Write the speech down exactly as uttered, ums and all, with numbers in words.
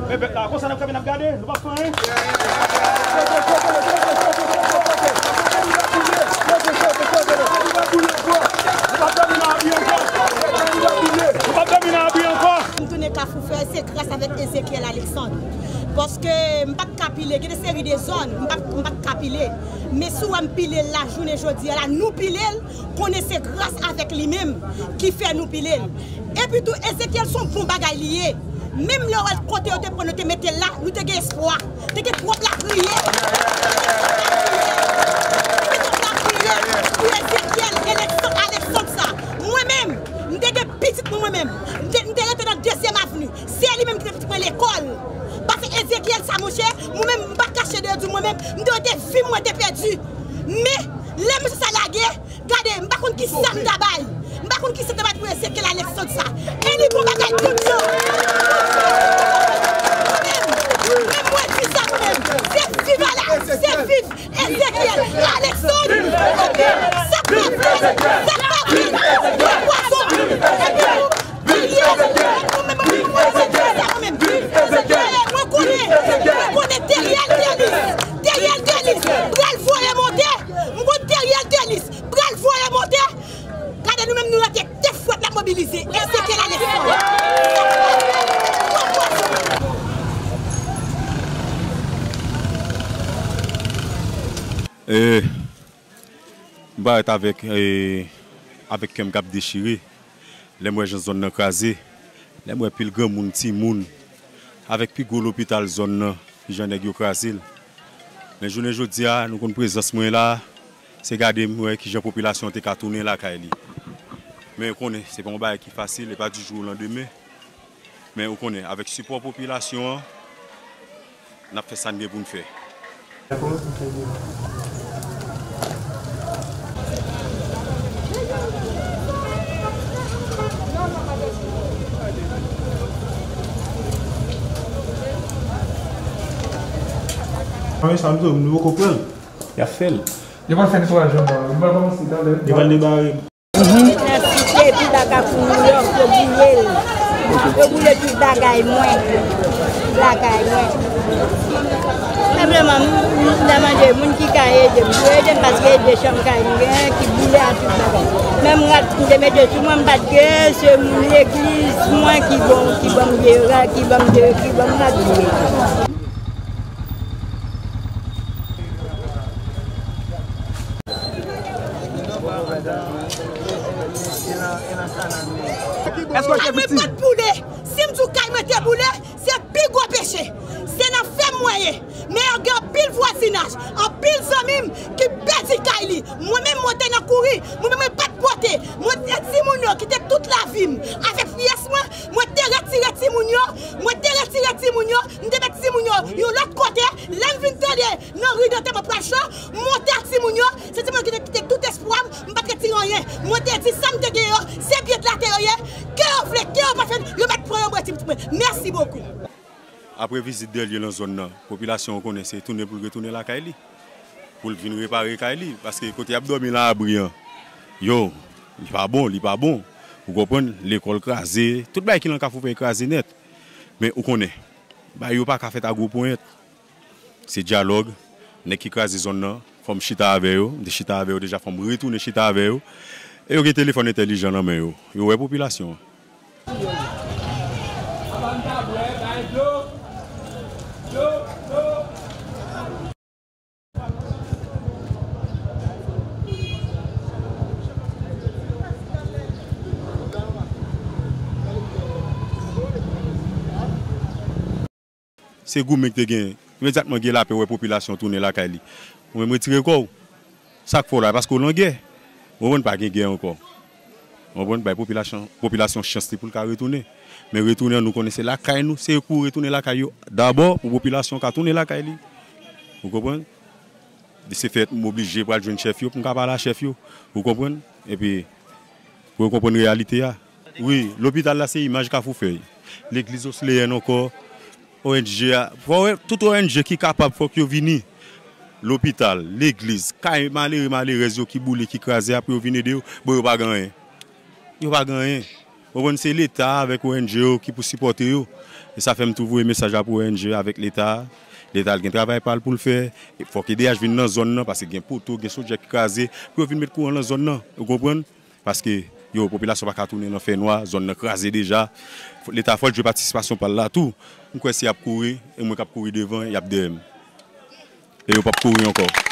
Men bèt la, konsa n ap kanpe, n ap gade, nou p ap fè anyen. Nou p ap dòmi nan abri ankò. Nou p ap dòmi nan abri ankò. M tounen Kafou Fèy, se gras avèk Ezekiel Alexandre. Paske m pa t ka pile, gen de seri de zòn, m pa t, m pa t ka pile. Men si w wè m pile l la, jounen jodi a la, nou pile l, konnen se gras avèk li menm ki fè nou pile l. Epi tou, Ezekiel se yon bon bagay li ye. Menm lè w wè l kote yo te pran, yo te mete l la, nou te gen espwa. Te gen twòp lapriyè. Te gen twòp lapriyè pou Ezekiel Alexandre sa. Mwen menm, m te gen pitit mwen, mwen menm. M te, m te rete nan Dezyèm Avni. Se li menm ki te fouti mwen lekòl. Paske Ezekiel sa, monchè, mwen menm, m pa kache de di mwen menm, m te rete vi mwen te pèdi. Men, lè mesye sa lage, gade, m pa konn ki sa m ta bay. M pa konn ki sa m ta bay pou Ezekiel Alexandre sa. E li bon bagay tout jan. Mwen menm, men mwen di sa mwen menm. Se viv ala, se viv Ezekiel Alexandre. Epi, sa k pa vre, sa k pa vre, se pwazon. Epi, Teriel, mwen menm, mwen menm, mwen konnen, mwen konnen Teriel Delis, Teriel Delis pral voye monte. Mwen konnen Teriel Delis pral voye monte. Gade nou menm, nou rete de fwèt la mobilize. Ezekiel Alexandre. E, m parèt avèk, e, avèk kè m k ap dechire. Lè m wè jan zòn nan kraze, lè m wè pil granmoun, timoun, avèk pi gwo lopital zòn nan, kijan nèg yo kraze l. Men jounen jodi a, nou konn prezans mwen la, se gade m wè kijan popilasyon an te ka tounen lakay li. Men ou konnen, se pa yon bagay ki fasil, e pa di jou o landemen. Men ou konnen, avèk sipò popilasyon an, n ap fè sa n gen pou n fè. Mwen sa m di w, nou poko pran l. Y ap fè l. Yo pral fè netwayaj anba. Yo pral kòmanse talè. Yo pral debare. Tout nèsite, tout la Kafou Nouyòk, yo boule l. Yo boule tout bagay mwen. Tout bagay mwen. Senpleman, m, m ta mande moun ki ka ede m, pou ede m, paske e de chanm kay m genyen ki boule a tout bagay. Menm rad m te mete sou mwen, m pa t gen, se moun legliz mwen ki bon, ki ban m de rad, ki ban m de, ki ban m rad m mete. Èske w te viktim? Kay mwen pa t boule. Si m di w kay mwen te boule, se pi gwo peche. Se nan fèm mwen ye. Men gen anpil vwazinaj, anpil zanmi m ki pèdi kay li. Mwen menm, mwen te nan kouri. Mwen menm, mwen pa t pote. Mwen te timoun yo kite tout lavi m avèk pyès mwen. Mwen te retire timoun yo. Mwen te retire timoun yo. M te met timoun yo yon lòt kote. Lè m vin tande nan ri Dante mwen pral cho, m monte ak timoun yo. Se timoun yo ki te kite tout espwa m, m pa t retire anyen. Mwen te di sa m te gen yo, se byennèt la te yo ye. Ke yo vle, ke yo pa fè, yo mèt pran yo, mwen di mwen. Mèsi bokou. Apre vizit Dèlye nan zòn nan, popilasyon an konnen se tounen pou l retounen lakay li. Pou l vin repare kay li. Paske kote y ap dòmi nan abri an, yo, li pa bon, li pa bon. Ou konprann? Lekòl kraze, tout bagay ki nan Kafou Fèy kraze nèt. Men ou konnen, bagay yo pa ka fèt a gwo ponyèt. Se dyalòg, nèg ki kraze zòn nan, fò m chita avè yo, m te chita avè yo deja, fò m retounen chita avè yo. E yo gen telefòn entèlijan nan men yo, yo wè popilasyon an. Se goumen ki te genyen. Imedyatman gen lapè, w wè popilasyon tounen lakay li. Ou menm retire kò w. Sa k fè w la? Paske w nan gè. Ou konprann, pa gen gè ankò. Ou konprann, bay popilasyon, popilasyon chans li pou l ka retounen. Men retounen an, nou konnen se lakay nou, se pou retounen lakay yo dabò, pou popilasyon ka tounen lakay li. Ou konprann? De se fèt, m oblije pral jwenn chèf yo pou m ka pale a chèf yo. Ou konprann? Epi, pou yo konprann reyalite a. Wi, lopital la se imaj Kafou Fèy. Legliz Wesleyèn ankò, O N G a. Fò w wè, tout O N G ki kapab, fòk yo vini. Lopital, legliz, kay malere malerèz yo ki boule, ki kraze a, pou yo vin ede yo, bon, yo pa gen anyen. Yo pa gen anyen. Ou konprann, se Leta avèk O N G yo ki pou sipòte yo. E sa fè m tou voye mesaj la pou O N G avèk Leta. Leta gen travay pa l pou l fè. E fòk E D H vin nan zòn nan, paske gen poto, gen sodjè ki kraze, pou yo vin met kouran nan zòn nan. Ou konprann? Paske, yo, popilasyon pa ka tounen nan fènwa, zòn nan kraze deja. Leta fò l jwe patisipasyon pa l la tou. M kwè si y ap kouri, e mwen k ap kouri devan, y ap dèyè m. E yo p ap kouri ankò.